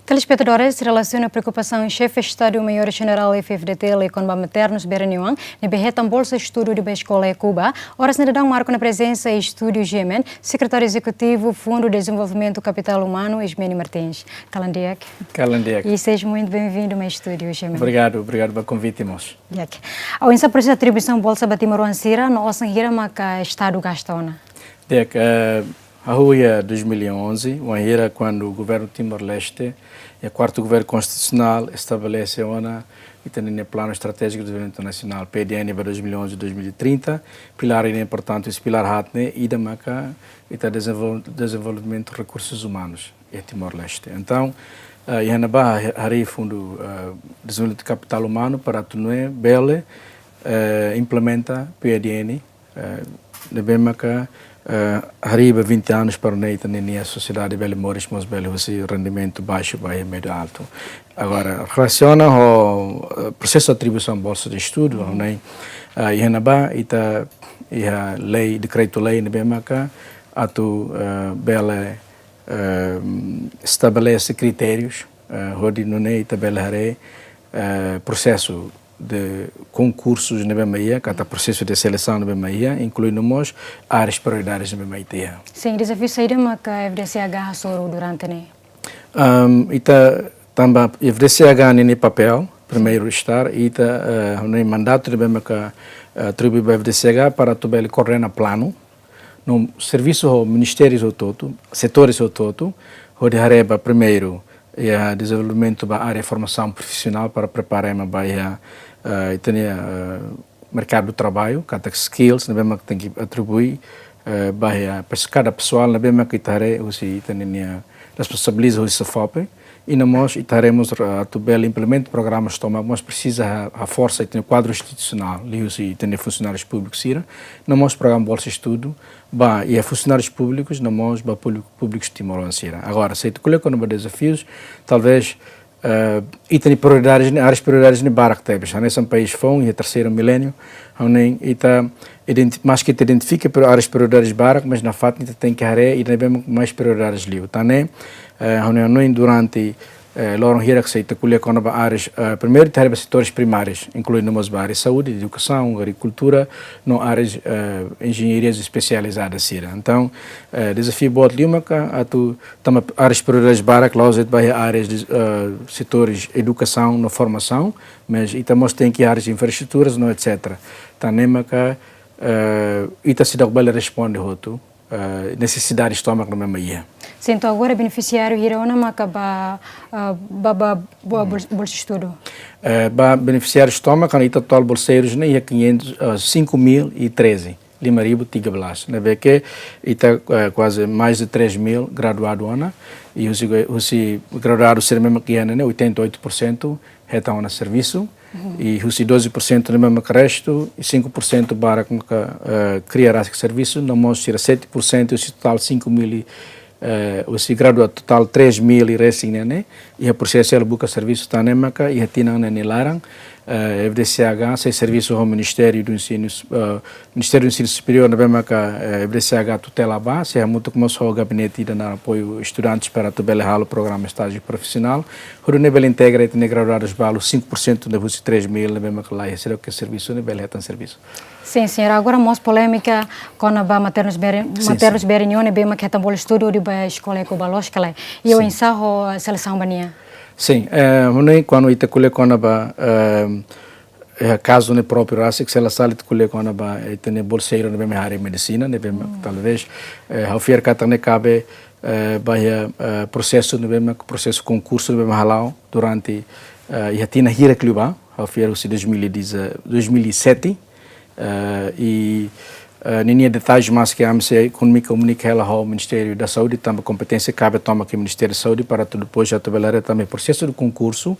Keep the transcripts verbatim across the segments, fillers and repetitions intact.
Telespetadores, relasiona preokupasaun Xefe Estadu Maiór Jenerál F-FDTL kona-ba maternus beren-oan ne'ebé hetan bolsa estudu ba Eskola Ekuba, oras ne'e daudaun marka ona prezensa iha estúdiu GMN, Sekretáriu Ezekutivu Fundu Dezenvolvimentu Kapitál Umanu, Ismene Martins. Kalan di'ak. Kalan di'ak. E seja muito bem-vindo ao estúdio GMN. Obrigadu, obrigadu pelo convite, moço. Di'ak. Oinsá prosesu atribuisaun bolsa ba timoroan sira, no osan hira maka Estadu gasta ona? Di'ak, eh, hahú iha dois mil e onze, wainhira kuandu Governu Timor-Leste, iha Kuartu Governu Konstitusionál, estabelese ona ita-nia Planu Estratéjiku de Dezenvolvimentu Nasionál, P D N, ba dois mil e onze, dois mil e trinta, pilár ida importante, husi pilár haat ne'e, ida maka ita dezenvol-, dezenvolvimentu rekursus umanus iha Timor-Leste. Entaun, eh, iha ne'ebá ha-, harii fundu, eh, dezenvolvimentu kapitál umanu para atu nune'e bele, eh, implementa P D N, eh, ne'ebé maka, eh, harii ba vinte anos para nune'e ita-nia sosiedade bele moris mós bele husi rendimentu baixu ba iha médiu altu. Agora, relasiona ho, eh, prosesu atribuisaun bolsa de estudu, ne'e, eh, iha ne'ebá ita iha lei, dekretu-lei ne'ebé maka atu, eh, bele, eh, estabelese kritérius, eh, hodi nune'e ita bele haree, eh, prosesu de konkursus ne'ebé mak iha, katak prosesu de selesaun ne'ebé mak iha, inkluindo mós áreas prioridades ne'ebé mak ita iha. Sin, dezafiu saida maka F-FDCH hasoru durante ne'e? Ahm, ita tanba F-FDCH ninia papél, primeiru estar, ita, eh, ninia mandatu ne'ebé maka, eh, atribui ba F-FDCH para atu bele koordena planu, no servisu ho ministérius hotu-hotu, setores hotu-hotu, hodi haree ba primeiru, iha dezenvolvimentu ba área formasaun profisionál para prepara ema ba iha, eh, ita-nia, eh, merkadu traballu, katak skills, ne'ebé mak tenke atribui, eh, ba iha pes-, kada pesoál, ne'ebé mak ita haree husi ita-nia responsabiliza husi SEFOPE, i no mós ita haree mós, eh, atu bele implementa programas tomak mós presiza ha, haforsa ita-nia kuadru institusionál, liuhusi ita-nia funsionárius públikus sira, no mós programa bolsa estudu, ba iha funsionárius públikus, no mós ba públiku, públikus timoroan sira. Agora, se ita ko'alia kona-ba dezafius, talvés, eh, ita-nia prioridades ne'e, áreas prioridades ne'e barak tebes. Hanesan país foun iha terseiru miléniu, ha'u hanoin ita identi-, maski ita identifika pri-, áreas prioridades barak, mas nafatin ita tenke haree ida ne'ebé mak mais prioridades liu. Tan ne'e, eh, ha'u hanoin durante, eh, loron hirak se ita ko'alia kona-ba áreas, eh, primeiru ita haree ba setores primárius, inkluindo mós ba área saúde, edukasaun, agrikultura, no áreas, eh, enjeñarias espesializadas sira. Entaun, eh, dezafiu boot liu maka atu tanba áreas prioridades barak la'ós de'it ba iha áreas de, eh, setores edukasaun no formasaun, mas ita mós tenke iha áreas de infraestruturas no etcétera. Tan ne'e maka, eh, ita seidauk bele responde hotu, eh, nesesidades tomak ne'ebé mak iha. Sin, entaun agora benefisiáriu hira ona maka ba, eh, ba, ba, ba bol-, bolsa estudu? Eh, ba benefisiárius tomak, kan ita totál bolseirus ne'e iha quinhentos, eh, cinco mil e treze. Lima ribu tiga belas. Ne'ebé ke ita, eh, kuaze mais de três mil graduadu ona. I husi, husi graduadu sira ne'ebé mak iha ne'e, oitenta e oito por cento hetan ona servisu. Uhum. I husi doze por cento ne'ebé mak restu, i cinco por cento barak maka, eh, kria rasik servisu, no mós sira sete por cento husi totál cinco mil i eh, husi graduadu totál três mil i resin ne'e, iha prosesu hela buka servisu tan ne'e maka, iha tinan ne'e nia laran, eh, F-FDCH sei servisu ho Ministériu do Ensinu, eh, Ministériu do Ensinu Superiór ne'ebé maka, eh, F-FDCH tutela ba, sei hamutuk mós ho gabinete ida naran Apoiu Estudantes para atu bele halo programa estájiu profisionál, hodi nune'e bele integra ita-nia graduadus balu cinco por cento ne'e husi três mil ne'ebé maka la iha seidauk iha servisu ne'e bele hetan servisu. Sin, señór. Agora mós polémika kona-ba maternus beren, sin, maternus sin, beren-oan ne'ebé mak hetan bolsa estudu hodi bá eskola Ekuba, loos ka lae? I, sin, oinsá ho selesaun ba nia? Sin, eh, ha'u hanoin kuandu ita ko'alia kona-ba, eh, eh, kazu ne'e própriu rasik, se la sala ita ko'alia kona-ba, eh, ita-nia bolseiru ne'ebé mak iha área medisina, ne'ebé mak, hmm, talvés, eh, ha'u fiar katak ne'e kabe, eh, ba iha, eh, prosesu ne'ebé mak, prosesu konkursu ne'ebé mak hala'o durante, eh, iha tinan hirak liubá, ha'u fiar husi dois mil e dez, dois mil e sete, eh, i, eh, ninia detalles maski ami sei komunika, komunika hela ho Ministériu da Saúde, tanba kompeténsia kabe tomak iha Ministériu da Saúde, para atu depois atu bele haree tanba prosesu de konkursu,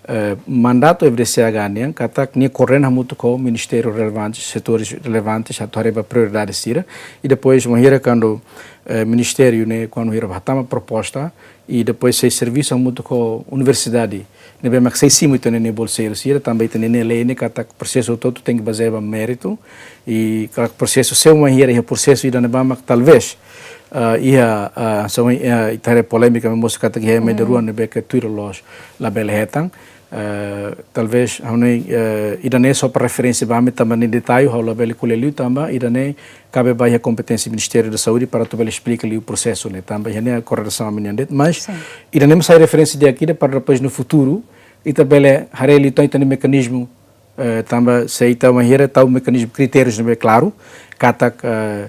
eh, mandatu F-FDCH nian, katak nia koordena hamutuk ho ministériu relevantes, setores relevantes, atu haree ba prioridade sira, i depois, wainhira kuandu, eh, ministériu ne'e, kuandu hira hatama proposta, i depois sei servisu hamutuk ho universidade ne'ebé mak sei simu ita-nia bolseiru sira, tanba ita-nia lei ne'e katak prosesu hotu-hotu tenke bazeia ba méritu, i katak prosesu se uma hira iha prosesu ida ne'ebá mak talvés, Ah, iha, ah, so, ah, ita haree polémika, mós katak iha ema ida rua ne'ebé ke tuir loos labele hetan. Ah, talvés, ha'u hanoin, ah, ida-ne'e só para referénsia ba ami tanba nia detalle ha'u labele ko'alia liu tanba ida-ne'e kabe ba iha kompeténsia Ministériu da Saúde para atu bele esplika liu prosesu ne'e tanba iha ne'e koordenasaun ami-nian de'it. Mas ida-ne'e mós sai referénsia di'ak ida para depois no futuru ita bele haree liután ita-nia mekanizmu, eh, tanba se ita wainhira tau mekanizmu kritérius ne'ebé klaru, katak, eh,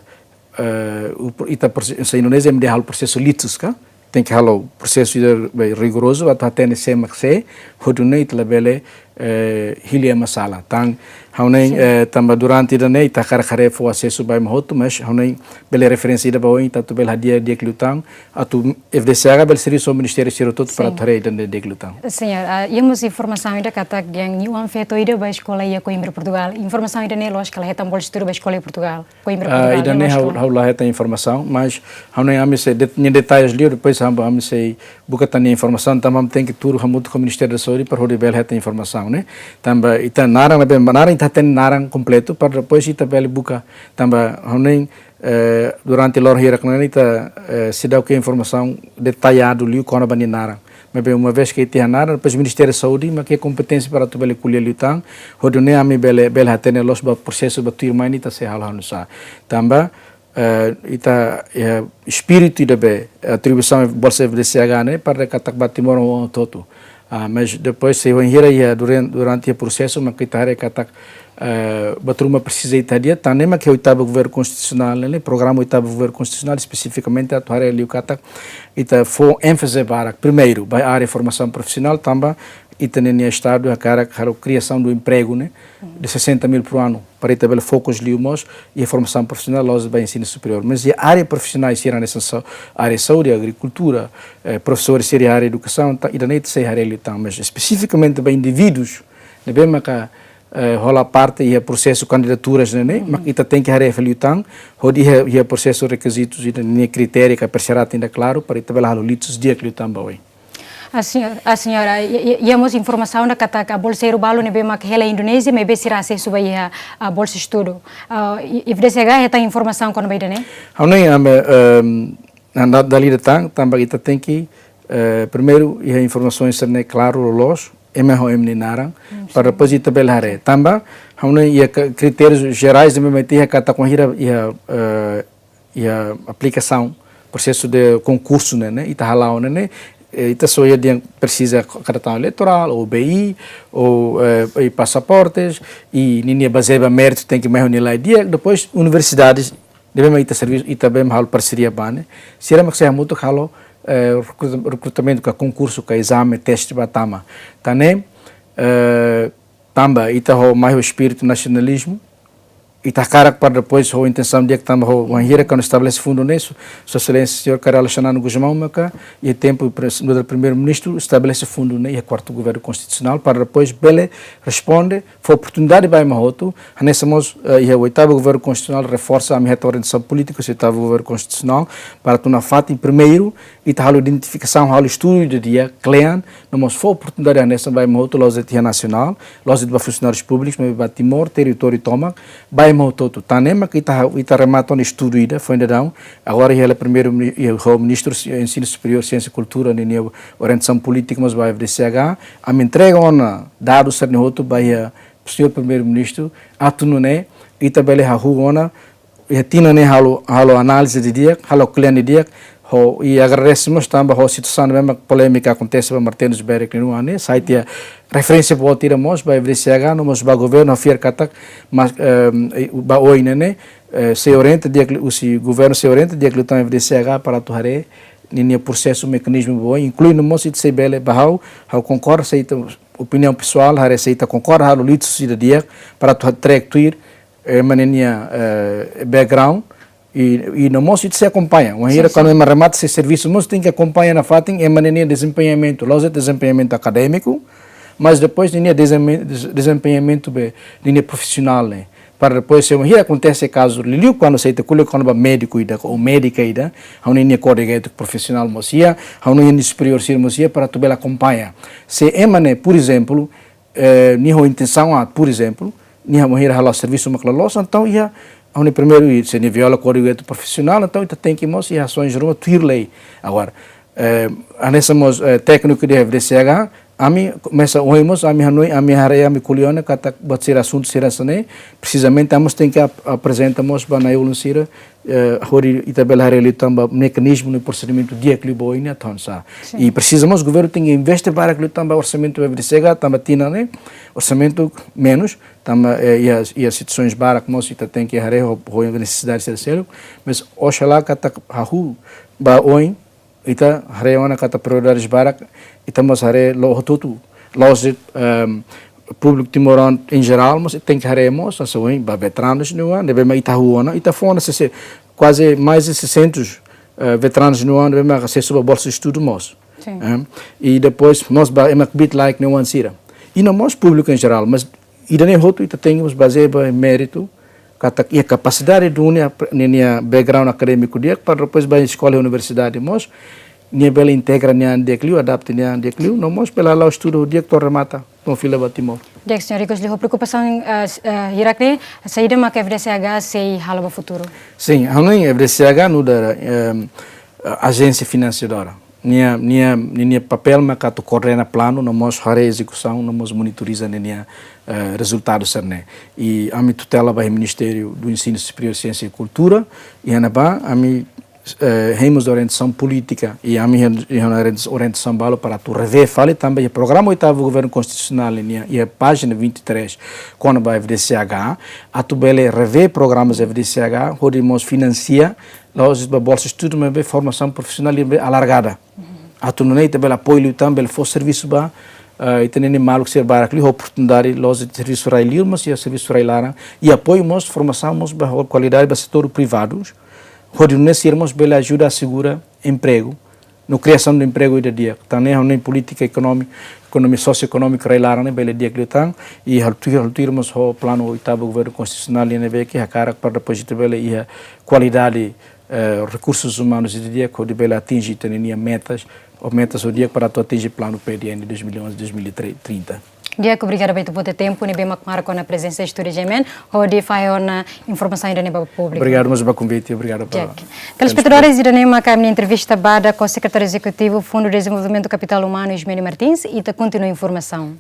eh, o pro-, ita prosesu, se Indonézia ema dehan halo prosesu litsus ka, tenke halo prosesu ida rigorozu, atu hatene sé mak sé, hodi nune'e ita labele, eh, hili ema sala. Tan, ha'u hanoin, eh, tanba durante ida-ne'e, ita hakarak haree fó asesu ba ema hotu, mas ha'u hanoin bele referénsia ida ba oin, ita atu bele hadi'a di'ak liután, atu F D C H bele servisu ho ministériu sira hotu-hotu para atu haree ida-ne'e di'ak liután. Señór, ah, iha mós informasaun ida katak dehan nia oan-feto ida bá eskola iha Coimbra, Portugal. Informasaun ida-ne'e loos ka la hetan bolsa estudu bá eskola iha Portugal, Coimbra, Portugal, ha'u la hetan informasaun, mas ha'u hanoin ami sei det-, nia detalle liu, depois ha'u, ami sei buka tan nia informasaun, tanba ami tenke tuur hamutuk ho Ministériu da Saúde para hodi bele hetan informasaun ne'e. Tanba ita naran ne'ebé, naran ita hatene naran kompletu para depois ita bele buka. Tanba ha'u hanoin, eh, durante loron hirak ne'e ita, eh, seidauk iha informasaun detalladu liu kona-ba nia naran. Maibé uma vez ke ita iha naran, depois Ministériu da Saúde mak iha kompeténsia para atu bele ko'alia liután, hodi nune'e ami bele, bele hatene loos ba prosesu ba tuirmai ne'e ita sei halo oinsá. Tanba, eh, ita, eh, espíritu ida be, eh, atribuisaun bolsa F D C H ne'e para katak ba timoroan hotu-hotu. Ah, mas depois se wainhira iha duran-, durante iha prosesu mak ita haree katak, eh, buat ruma presiza ita hadi'a, tan ne'e mak iha oitavu governu konstitusionál ne'e, programa oitavu governu konstitusionál espesifikamente atu haree liu katak ita fó énfaze barak primeiru ba área formasaun profisionál tanba ita-nia estadu hakarak halo kriasaun do empregu ne'e de sessenta mil por ano para ita bele fokus liu mós iha formasaun profisionál la'ós ba ensinu superiór. Mas iha área profisionál sira hanesan sa-, área saúde, agrikultura, eh, profesór sira área edukasaun, ta, ida-ne'e ita sei haree liután, mas espesifikamente ba indivíduu ne'ebé maka, eh, hola parte iha prosesu kandidaturas ne'e, ne'e, mak ita tenke haree fali liután, hodi iha, iha prosesu rekizitus ida-ne'e kritériu ka persyaratan ida klaru para ita bele halo litsus di'ak liután ba oin. Ah, señór, ah, señora, i, i, iha mós informasaun ida katak bolseiru balu ne'ebé mak hela Indonézia, maibé sira asesu ba iha, ah, bolsa estudu. Ah, i, F D C H hetan informasaun kona-ba ida-ne'e? Ha'u hanoin ami, ehm, na, na, dala ida tan, tanba ita tenke, eh, primeiru, iha informasaun sira-ne'e klaru, loloos, ema ho ema nia naran, para depois ita bele haree. Tanba, ha'u hanoin iha ka-, kritérius jerais ne'ebé mak ita iha katak wainhira iha, eh, iha aplikasaun, prosesu de konkursu ne'e, ne'e, ita hala'o ne'e, ne'e, eh, ita só iha dehan presiza kartaun eleitorál, ou B I, ou, eh, i pasaportes, i ninia bazeia ba méritu tenke mai ho nia la'en di'ak, depois universidades, ne'ebé mak ita servisu, ita bele halo parseria ba ne'e, sira mak sei hamutuk halo, eh, rekruta-, rekrutamentu ka konkursu, ka ezame, teste ba tama. Tan ne'e, eh, tanba ita ho mai ho espíritu nasionalizmu, ita hakarak para depois ho intensaun di'ak tanba ho wainhira kuandu estabelese fundu ne'e, Su-, Sua Exelénsia Señór Kay Rala Xanana Gusmão maka iha tempu pres-, nu'udar Primeiru-Ministru estabelese fundu ne'e iha kuartu governu konstitusionál para depois bele responde, fó oportunidade ba ema hotu, hanesan mós, eh, iha oitavu governu konstitusionál reforsa ami hetan orientasaun polítika husi oitavu governu konstitusionál para atu nafatin primeiru, ita halo identifikasaun, halo estudu ida di'ak kle'an, no mós fó oportunidade hanesan ba ema hotu, la'ós de'it iha nasionál, la'ós de'it ba funsionárius públikus, maibé ba Timor, territóriu tomak, ba ema hotu-hotu. Tan ne'e mak ita ha-, ita remata ona estudu ida, foin daudaun, agora iha hela primeiru mini-, iha ho Ministru Ensinu Superiór, Siénsia, Kultura, ninia orientasaun polítika mós ba F D C H, ami entrega ona dadus sira-ne'e hotu ba iha Señór Primeiru-Ministru, atu nune'e ita bele hahú ona, iha tinan ne'e halo, halo análize didi'ak, halo kle'an didi'ak, ho, i agradese mós tanba ho situasaun ne'ebé mak polémika akontese ba Martinus Berek nia oan ne'e, sai tiha referénsia boot ida mós ba F D C H, no mós ba governu, ha'u fiar katak, mas, ehm, i, ba oin ne'e, eh, sei orienta di'ak li-, husi governu sei orienta di'ak liután F D C H para atu haree ninia prosesu mekanizmu ba oin, inklui no mós ita sei bele ba ha'u, ha'u konkorda se ita opiniaun pesoál, haree se ita konkorda halo litsus ida di'ak, para atu ha-, trek tuir, eh, ema ninia, eh, background, i, i no mós ita sei akompaña. Wainhira kuandu ema remata sei servisu, mós tenke akompaña nafatin ema ninia dezempeñamentu, la'ós dezempeñamentu akadémiku, mas depois ninia dezeme-, des-, dezempeñamentu be, ninia profisionál ne'e. Para depois, se wainhira akontese kazu liuliu kuandu se ita ko'alia kona-ba médiku ida, ou médika ida, ha'u-nia kódigu étiku profisionál mós iha, ha'u-nia superiór sira mós iha, para atu bele akompaña. Se ema ne'e, por ezemplu, eh, nia ho intensaun aat, por ezemplu, nia wainhira hala'o servisu mak la loos, entaun iha, Ha'u-nia primeiru, i se nia viola kódigu étiku profisionál, entaun ita tenke mós iha asaun ruma tuir lei. Agora, eh, hanesan mós, eh, tékniku de F D C H, ami komesa ohin mós, ami hanoin, ami haree, ami ko'alia ona katak buat sira, asuntu sira hanesan ne'e, presizamente ami mós tenke ap-, aprezenta mós ba na'i-ulun sira, eh, hodi ita bele haree liután ba mekanizmu no prosedimentu di'ak liu ba oin nia tonsa. Sin. I presiza mós governu tenke investe barak liután ba orsamentu F D C H, tanba tinan ne'e orsamentu menus, tanba, eh, iha, iha situasaun barak mós ita tenke haree ho, ho nesesidade sira seluk, mas oxalá katak hahú ba oin, ita haree ona katak prioridade barak, ita mós haree loloos hotu-hotu. La'ós, ehm, públiku timoroan em geral, mas tenke haree mós, hanesan ohin, ba veteranus nia oan, ne'ebé mak ita hahú ona, ita fó ona sese-, kuaze mais de seiscentos, eh, veteranus nia oan, ne'ebé mak asesu ba bolsa de estudu mós. Sin. Eh, i depois mós ba ema kbiit-laek nia oan sira. I no mós públiku em geral, mas ida-ne'e hotu ita tenke mós bazeia ba méritu, katak iha kapasidade duni, ninia background akadémiku di'ak, para depois ba eskola universidade mós, nia bele integra nia an di'ak liu, adapta nia an di'ak liu, no mós bele hala'o estudu di'ak to'o remata, to'o fila ba Timor. Di'ak, señór Ricos, liu ho preokupasaun, eh, s-, eh, hirak ne'e, saida mak F D C H sei halo ba futuru? Sin, ha'u hanoin F D C H nu'udar, ehm, ajénsia finansiadora. Nia, nia, ninia papél mak atu koordena planu, no mós haree ezekusaun, no mós monitoriza ninia, eh, rezultadu sira-ne'e. I ami tutela ba Ministériu do Ensino Superior, Siénsia i Kultura, i iha ne'ebá ami, eh, hein mós orientasaun polítika, i ami hein, hein orienta-, orientasaun balu para atu revee fali tanba iha programa oitavu governu konstitusionál nian, iha pájina vinte e três, kona-ba F D C H, atu bele revee programas F D C H, hodi mós finansia, la'ós ba bolsa estudu, maibé formasaun profisionál ne'ebé alargada. Atu nune'e ita bele apoiu liután, bele fó servisu ba, eh, ita-nia maluk sira barak liu, oportunidade, la'ós servisu rai-liur, mas iha servisu rai-laran, i apoiu mós formasaun mós ba ho kualidade ba setór privadu, hodi nune'e sira mós bele ajuda asegura empregu, no kriasaun de empregu ida di'ak. Tan ne'e ha'u hanoin polítika ekonómika, ekonomia sosioekonómika rai-laran ne'e bele di'ak liután, i halo tuir, halo tuir mós ho planu oitavu governu konstitusionál ne'ebé ke hakarak para depois ita bele iha kualidade, eh, rekursus umanus ida di'ak hodi bele atinje ita-nia metas, ou metas ho di'ak para atu atinje planu P D N dois mil e onze, dois mil e trinta. Di'ak, obrigada ba ita-boot nia tempu, ne'ebé mak marka ona prezensa iha estúdiu G M N, hodi fahe ona informasaun ida-ne'e ba públiku. Obrigadu mós ba konvite, obrigadu ba. Di'ak. Telespetadores, ida-ne'e mak ami-nia entrevista ba da ho Sekretáriu Ezekutivu Fundu Dezenvolvimentu Kapitál Umanu, Ismênio Martins, i ita kontinua informasaun.